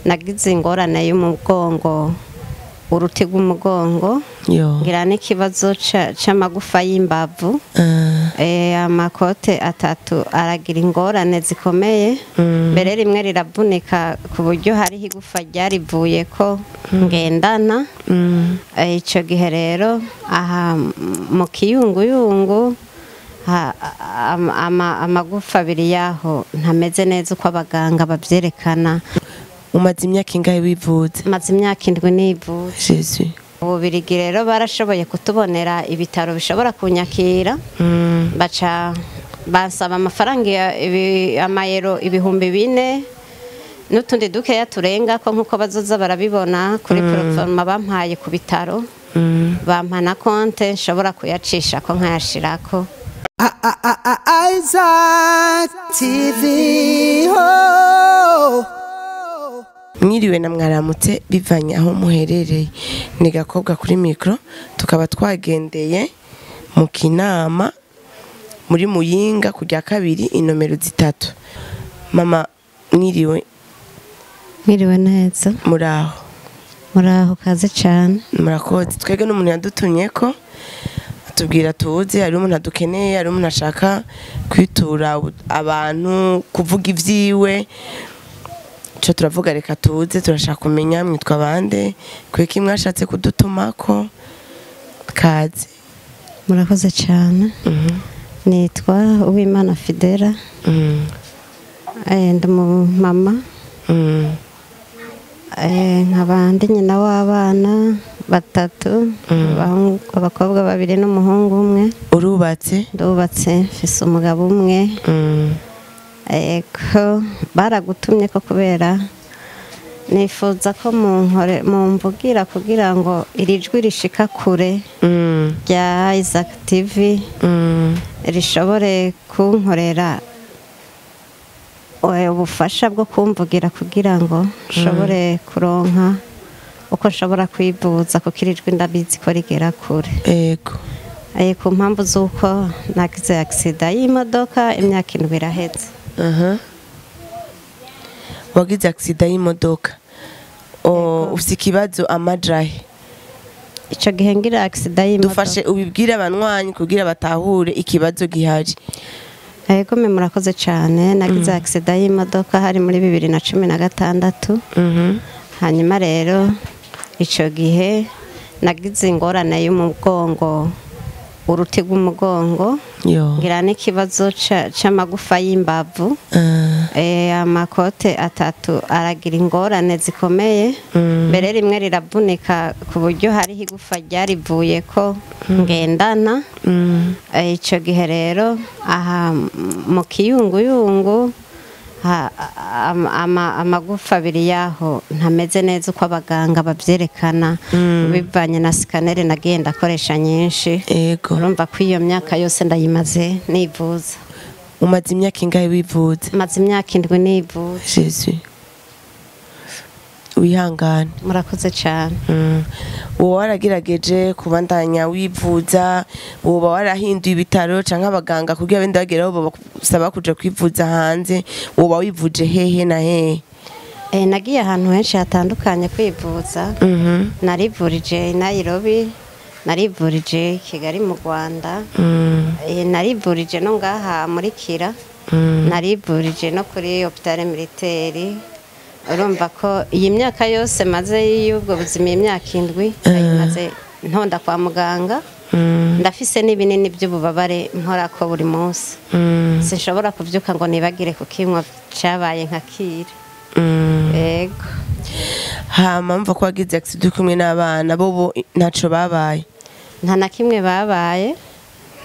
Nagize ingorane y'umugongo, uruti rw'umugongo, ngira n'ikibazo c'amagufa y'imbavu. Amakote atatu aragira ingorane zikomeye, mbere rimwe riravunika ku buryo hariho igufa ryarivuye ko ngendana. Ico gihe rero aha mu kiyunguyungu amagufa abiri yaho ntameze neza uko abaganga bavyerekana. Umaze imyaka ingahe wivuze? Maze imyaka 7 nivuze. Jésus. Ububirigi rero barashoboye kutubonera ibitaro bishobora kunyakira, baca bansaba amafaranga amayero 4000 n'utundi dukeya turenga ko nkuko bazoza barabibona kuri proforma bampaye ku bitaro, bampa na konte nshobora kuyacisha ko nkayashirako. Isaac TV. Oh. Mwiriwe na mwaramutse bivanye aho muherereye. Ni gakobwa kuri micro, tukaba twagendeye mu kinama muri Muyinga kujya kabiri inomero 3. Mama mwiriwe. Mwiriwe neza. Muraho. Muraho kaze cyane. Murakoze. Twege n'umuntu yadutumye ko atubwira tuze, ari umuntu adukeneye, ari umuntu ashaka kwitura abantu kuvuga ivyiwe. Cyo turavuga reka tuze, turashaka kumenya mwitwa bande, kwiki mwashatse kudutumako. Kaze. Murakoze cyane. Nitwa Uwimana Fidela. Ndi mama. Nkaba ndi nyina w'abana 3, abakobwa 2 n'umuhungu umwe. Urubatse? Ndubatse, mfise umugabo umwe. Eko baragutumye ko kubera nifuza ko mumvugira kugira ngo iri jwi rishika kure rya Isaac TV rishobore kunkorera ubufasha bwo kumvugira kugira ngo nshobore kuronka uko nshobora kwivuza, kuko iri jwi ndabizi ko rigera kure. Ego. Ku mpamvu z'uko nagize accident y'imodoka imyaka 7 iraheze. Wagize accident y'imodoka, ufite ikibazo amajahe? Ico gihe ngira accident y'imodoka. Dufashe ubibwire abanywanyi kugira batahure ikibazo gihari. Yego me murakoze cyane. Nagize accident y'imodoka hari muri 2016. Hanyuma rero ico gihe nagize ingorane y'umugongo, uruti rw'umugongo, ngira n'ikibazo c'amagufa y'imbavu. Amakote atatu aragira ingorane zikomeye, mbere rimwe riravunika ku buryo hariho igufa ryarivuye ko ngendana. Ico gihe rero aha mu kiyunguyungu amagufa abiri yaho ntameze neza uko abaganga bavyerekana, bivanye na scanner nagiye ndakoresha nyinshi. Urumva ko iyo myaka yose ndayimaze nivuza. Umaze imyaka ingahe wivuze? Maze imyaka 7 nivuze. Jésus. Wihangane. Murakoze cyane. Wowe waragerageje kubandanya wivuza, woba warahinduye ibitaro canke abaganga kugira bende bageraho basaba kuja kwivuza hanze, woba wivuje hehe na hehe? Nagiye ahantu henshi hatandukanye kwivuza. Narivurije Nairobi, narivurije Kigali mu Rwanda, narivurije no ngaha muri Kira, narivurije no kuri Hôpital Militaire. Urumva ko iyi myaka yose maze y'ubwo buzima, imyaka 7 maze ntonda kwa muganga. Ndafise n'ibinini by'ububabare nkora ko buri munsi. Sinshobora kuvyuka ngo nibagire kukinywa, cabaye nka kira. Ego. Hama mva ko wagize accident kumwe n'abana bobo ntaco babaye? Nta na kimwe babaye.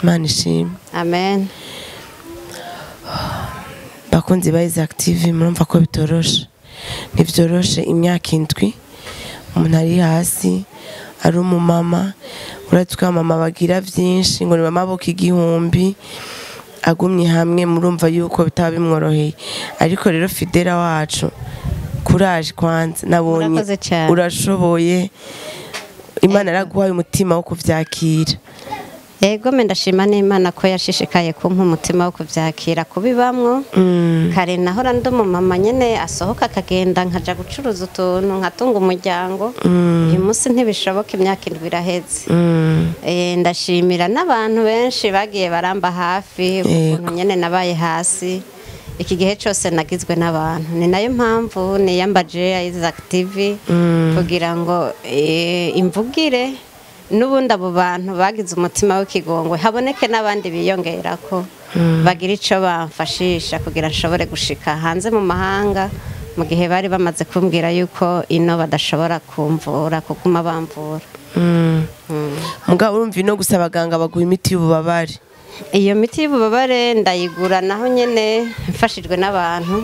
Imana ishimwe. Amen. Bakunzi ba Isaac TV, murumva ko bitoroshe. Ntivyoroshe imyaka 7 umuntu ari hasi ari umumama. Uratwa mama bagira vyinshi ngo ni mama 1000 agumye hamwe, murumva yuko bitaba bimworoheye. Ariko rero Fidela wacu courage kwanza, nabonye urashoboye, Imana yaraguhaye umutima wo kuvyakira. Yego, me ndashima n'Imana ko yashishikaye kumpa umutima wo kuvyakira, kubibamwo. Kare nahora ndi umumama nyene asohoka akagenda, nkaja gucuruza utuntu nkatunga umuryango. Uyu munsi ntibishoboka, imyaka 7 iraheze. Ndashimira n'abantu benshi bagiye baramba hafi, ukuntu nyene nabaye hasi iki gihe cyose nagizwe n'abantu. Ni nayo mpamvu niyambaje Isaac TV kugira ngo imvugire n'ubundi abo bantu bagize umutima w'ikigongwe, haboneke n'abandi biyongera ko bagira ico bamfashisha kugira nshobore gushika hanze mu mahanga, mu gihe bari bamaze kumbwira yuko ino badashobora kumvura, kuguma bamvura. Mugabo urumva ino gusa abaganga baguha imiti y'ububabare? Iyo miti y'ububabare ndayigura naho nyene mfashijwe n'abantu.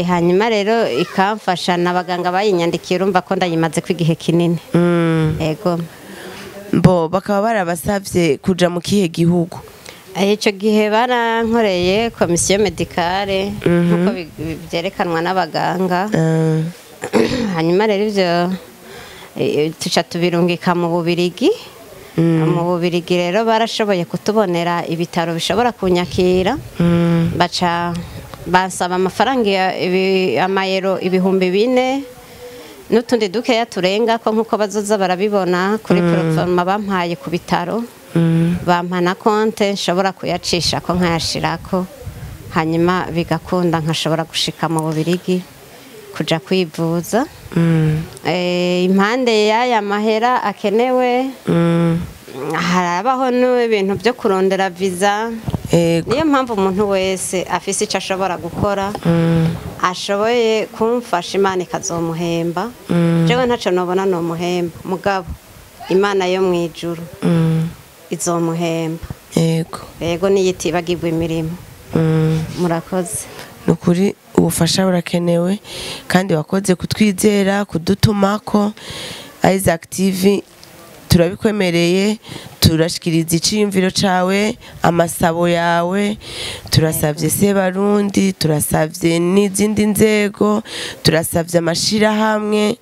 Hanyuma rero ikamfasha, n'abaganga bayinyandikiye, urumva ko ndayimaze ko igihe kinini. Yego. Bo bakaba barabasavye kuja mu kihe gihugu? Ico gihe barankoreye commission médicale nkuko byerekanwa n'abaganga. Hanyuma rero ivyo tuca tubirungika mu Bubirigi. Mu Bubirigi rero barashoboye kutubonera ibitaro bishobora kunyakira. Baca bansaba amafaranga amayero 4000 n'utundi dukeya turenga ko, nkuko bazoza barabibona kuri proforma bampaye ku bitaro. Bampa na konte nshobora kuyacisha ko nkayashirako, hanyuma bigakunda nkashobora gushika mu Bubirigi kuja kwivuza. Impande y'aya mahera akenewe, harabaho n'ibintu byo kurondera visa. Niyo mpamvu umuntu wese afise icyo ashobora gukora, ashoboye kumfasha, Imana ikazomuhemba. Jewe ntaco nobona nomuhemba, mugabo Imana yo mwijuru izomuhemba. Yego. Yego, niyitibagirwa imirimo. Murakoze. Nukuri ubufasha burakenewe, kandi wakoze kutwizera kudutumako. Isaac TV turabikwemereye, turashikiriza iciyumviro cawe, amasabo yawe. Turasavye Sebarundi, turasavye n'izindi nzego, turasavye amashirahamwe,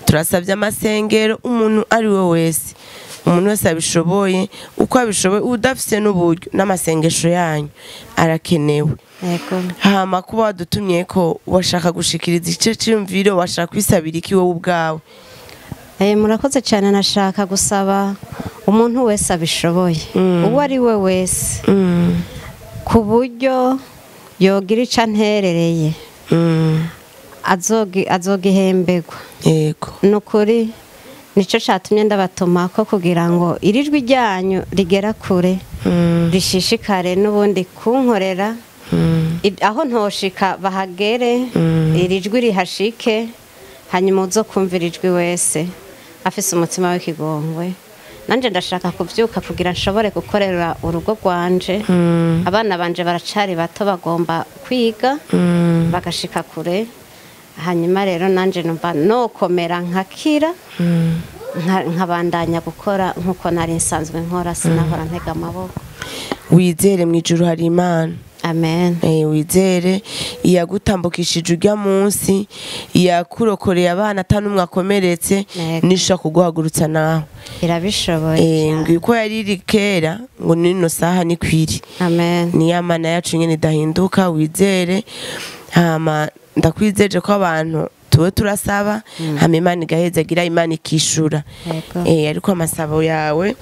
turasavye amasengero, umuntu ari we wese, umuntu wese abishoboye, uko abishoboye, udafise n'uburyo, n'amasengesho yanyu arakenewe. Yego. Hama kuba wadutumye ko washaka gushikiriza ice ciyumviro, washaka kwisabira iki wowe ubwawe? Murakoze cyane. Nashaka gusaba umuntu wese abishoboye, uwo ari we wese, ku buryo yogira ico anterereye, azogihembegwa. Yego. Nukuri nico catumye ndabatuma ko kugira ngo iri jwi ryanyu rigera kure, rishishikare n'ubundi kunkorera. Aho ntoshika bahagere, iri jwi rihashike, hanyuma uzokumvira ijwi wese afise umutima w'ikigongwe. Nanje ndashaka kuvyuka kugira nshobore gukorera urugo rwanje. Abana banje baracari bato, bagomba kwiga bagashika kure. Hanyuma rero nanje numva nokomera nkakira, nkabandanya gukora nkuko nari nsanzwe nkora, sinahora ntega amaboko. Wizere mu ijuru hari Imana. Amen. Wizere iyagutambukishije ujya munsi, iyakurokoreye abana atanumwe akomeretse, nisha kuguhagurutsa nawe. Irabishoboye. Ngo yari iri kera, ngo nino saha ni kwiri. Amen. Ni yamana yacu nyene idahinduka, wizere. Hama ndakwizeje ko abantu tuwe turasaba, hama Imana igahezagira, Imana ikishura. Ariko amasabo yawe,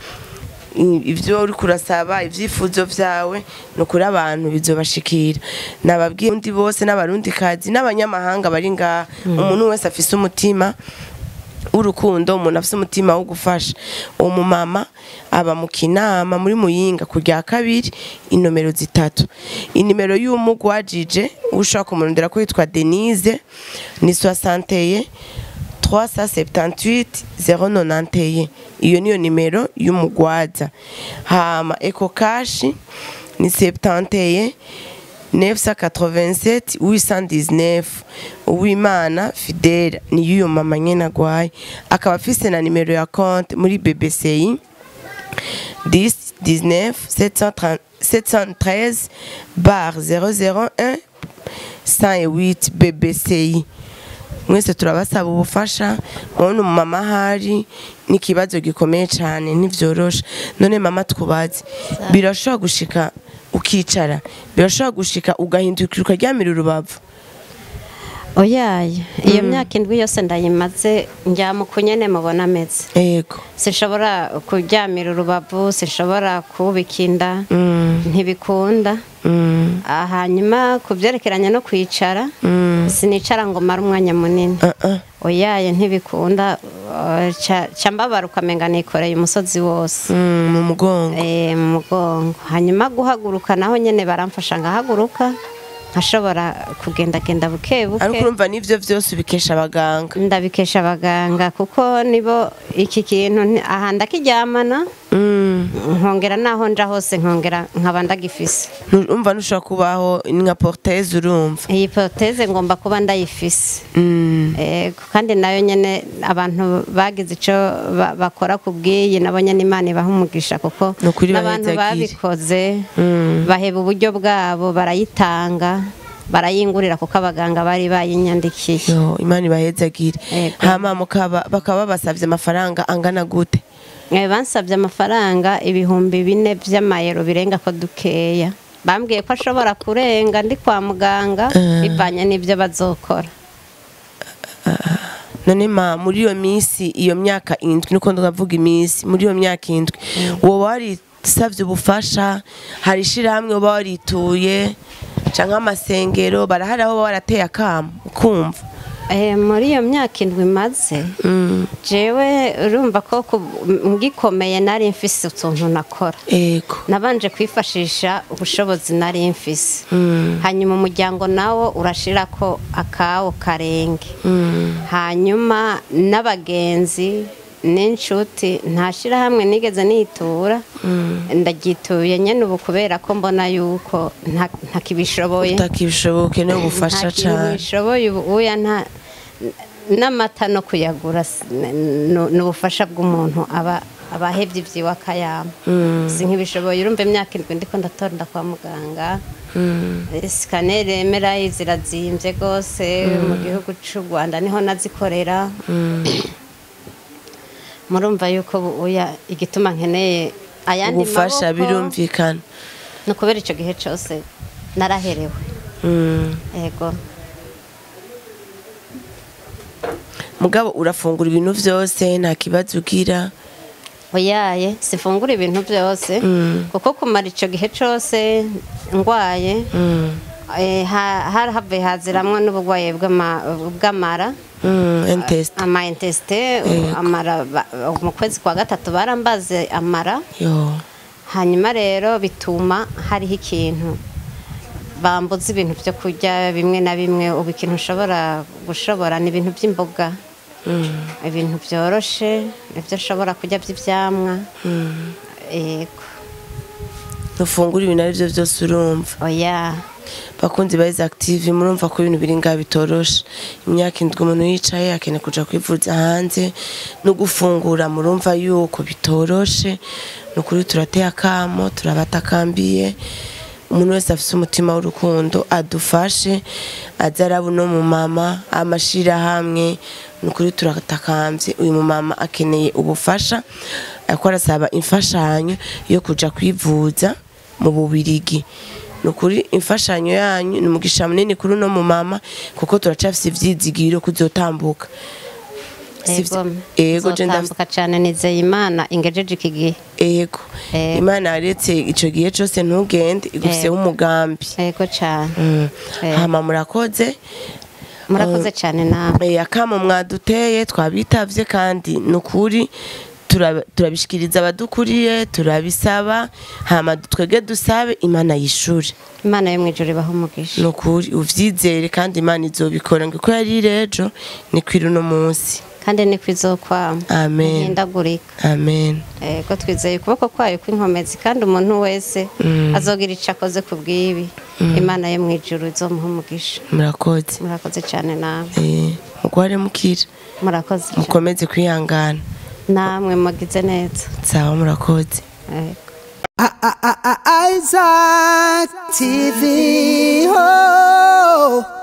ivyo uri kurasaba, ivyifuzo vyawe, nukuri abantu bizobashikira. Nababwiye undi bose n'abarundi kazi n'abanyamahanga bari ngaha, umuntu wese afise umutima urukundo, umuntu afise umutima wo gufasha. Uwo mumama aba mu Kinama muri Muyinga ku rya kabiri, inomero 3. Inimero y'umugwajije ushaka kumurondera ko yitwa Denise ni 61 378 091. Iyo niyo nimero y'umugwaza. Hama Eco Cash ni 71 987 819. Uwimana Fidela ni yuyo mama nyene agwaye, akaba afise na nimero ya compte muri BBCI 10 19 713 bar 001 108 BBCI. Mwese turabasaba ubufasha. Mubona umumama ahari n'ikibazo gikomeye cyane, ntivyoroshe. None mama twubatse, birashobora gushika ukicara, birashobora gushika ugahindukira ukaryamira urubavu? Oyaye, iyo myaka 7 yose ndayimaze njyama uku nyene mubona ameze. Yego. Sinshobora kuryamira urubavu, sinshobora kubika inda, ntibikunda. Hanyuma ku byerekeranye no kwicara, sinicara ngo mare umwanya munini. Oyaye, ntibikunda, ca mbabara ukamenga nikoreye umusozi wose. Mu mugongo. Mu mugongo. Hanyuma guhaguruka naho nyene baramfasha ngahaguruka, nkashobora kugendagenda buke buke. Ariko urumva nivyo vyose ubikesha abaganga? Ndabikesha abaganga kuko nibo iki kintu aha ndakiryamana, nkongera naho nja hose nkongera nkaba ndagifise. Urumva ntushobora kubaho nka prothèse urumva? Iyi prothèse ngomba kuba ndayifise. Ego, kandi nayo nyene abantu bagize ico bakora kubwiyi nabo nyene Imana ibaha umugisha, kuko n'abantu babikoze baheba uburyo bwabo barayitanga, barayingurira kuko abaganga bari bayinyandikiye. Yo, Imana ibahezagire. Hama bakaba basavye amafaranga angana gute? Bansavye amafaranga 4,000 vy'amayero birenga ko dukeya. Bambwiye ko ashobora kurenga ndi kwa muganga bivanye n'ivyo bazokora. None ma muri iyo minsi, iyo myaka 7, nuko ndavuga iminsi, muri iyo myaka 7 wowe warisavye ubufasha? Hari ishirahamwe woba warituye canke amasengero? Barahari aho warateye akamo ukumva? Muri iyo myaka 7 maze, jewe urumva ko ngikomeye nari mfise utuntu nakora. Yego. Nabanje kwifashisha ubushobozi nari mfise. Hanyuma umuryango nawo urashirako akawo karenge. Hanyuma n'abagenzi n'inshuti, ntashira hamwe nigeze nitura. Ndagituye nyene ubu kubera ko mbona yuko ntakibishoboye. Utakibishoboke no ubufasha cyane. Ntakibishoboye ubu uya nta n'amata no kuyagura n'ubufasha bw'umuntu aba abahevye ivyiwe akayama. Sinkibishoboye, urumva imyaka 7 ndiko ndatonda kwa muganga. Scanner MRI zirazimvye gose mu gihugu c'u Rwanda niho nazikorera. Murumva yuko uya igituma nkeneye ayandi ubufasha birumvikana. No kubera ico gihe cose naraherewe. Ego. Mugabo urafungura ibintu vyose nta kibazo ugira? Oyaye, sifungura ibintu byose kuko kumara ico gihe cose ngwaye, harahave haziramwo n'ubugwaye bw'amara. Ama inteste, amara mu kwezi kwa 3 barambaze amara. Yo. Hanyuma rero bituma hariho ikintu bambuza ibintu byo kurya bimwe na bimwe. Ubu ikintu ushobora gushobora ni ibintu by'imboga, ibintu byoroshe, ibyo ushobora kurya by'ivyamwa. Yego. Ntufungura ibintu arivyo byose urumva? Oya. Bakunzi ba Isaac TV, murumva ko ibintu biri ngaha bitoroshe. Imyaka 7 umuntu yicaye akeneye kuja kwivuza hanze no gufungura, murumva yuko bitoroshe. Nukuri turateye akamo, turabatakambiye. Umuntu wese afise umutima w'urukundo adufashe, azarabu no mu mama amashira hamwe. Nukuri turatakambye, uyu mumama akeneye ubufasha, ariko arasaba imfashanyo yo kuja kwivuza mu Bubirigi. Nukuri imfashanyo yanyu ni umugisha munini kuri no mu mama, kuko turacafise ivyizigiro kuzotambuka. Ego, je ndavuga cyane nizeye Imana ingejeje iki gihe. Ego. Imana yaretse ico gihe cose ntugende, igufiseho umugambi. Ego cyane. Hama murakoze. Murakoze cyane nawe. Akamo mwaduteye twabitavye, kandi nukuri turabishikiriza abadukuriye, turabisaba. Hama twege dusabe Imana yishure. Imana yo mwijuru ibahe umugisha. Nukuri uvyizere kandi Imana izobikora, ngo ko yari rejo ni kwira uno munsi. Kandi ni kwizokwama. Amen. Ihindagurika. Amen. Ego, twizeye ukuboko kwayo kw'inkomezi, kandi umuntu wese azogira ico akoze kubwibi, Imana yo mwijuru izomuha umugisha. Murakoze. Murakoze cyane nawe. Mugware mukira. Murakoze cyane. Mukomeze kwihangana. Namwe mugize neza. Sawa, murakoze. Isaac TV. Oh.